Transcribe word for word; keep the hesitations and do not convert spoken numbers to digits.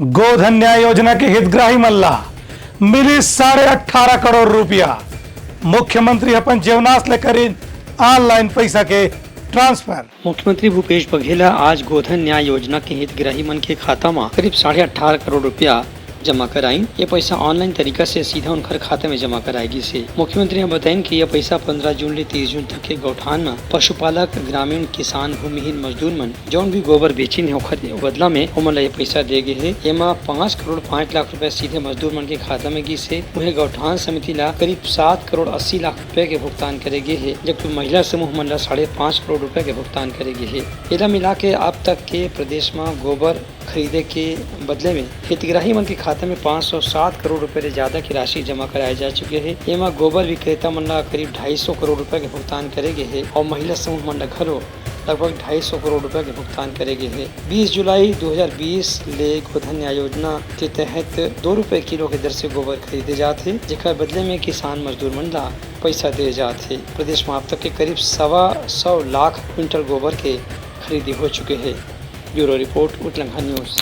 गोधन न्याय योजना के हितग्राही मन ला मिलिस साढ़े अठारह करोड़ रुपया। मुख्यमंत्री अपन जेवनास ले करिन online पैसा के transfer। मुख्यमंत्री भूपेश बघेल ह आज गोधन न्याय योजना के हितग्राही मन के खाता म करीब साढ़े अठारह करोड़ रुपया जमा कराइन। ये पैसा online तरीका से सीधा उनखर खाता में जमा कराए गिस हे। मुख्यमंत्री ह बताइन कि ये पैसा पंद्रह जून ले तीस जून तक के गौठान म पशुपालक, ग्रामीण, किसान, भूमिहीन मजदूर मन जौन भी गोबर बेचिन हे, ओखर बदला में ओमन ला ये पैसा दे गे हे। एमा पाँच करोड़ पाँच लाख रुपया सीधे मजदूर मन के खाता में गिस हे। उहें, गौठान समिति ला करीब सात करोड़ अस्सी लाख रुपया के भुगतान करे गे हे, जबकि महिला समूह मन ला साढ़े पाँच करोड़ रुपया के भुगतान करे गे हे। एला मिला के अब तक के प्रदेश म गोबर खरीदे के बदले में हितग्राही मन के खाता में पाँच सौ सात करोड़ रुपया ले ज्यादा के राशि जमा कराए जा चुके हे। एमा गोबर विक्रेता मन ला करीब ढाई सौ करोड़ रुपया के भुगतान करे गे हे और महिला समूह मन ला घलो लगभग ढाई सौ करोड़ रुपया के भुगतान करे गे हे। बीस जुलाई दो हज़ार बीस ले गोधन न्याय योजना के तहत दो रुपये किलो के दर से गोबर खरीदे जात हे, जेकर बदले में किसान मजदूर मन ला पैसा दे जात हे। प्रदेश में अब तक के करीब सवा सौ लाख क्विंटल गोबर के खरीदी हो चुके हे। Bureau report, Utlangha news.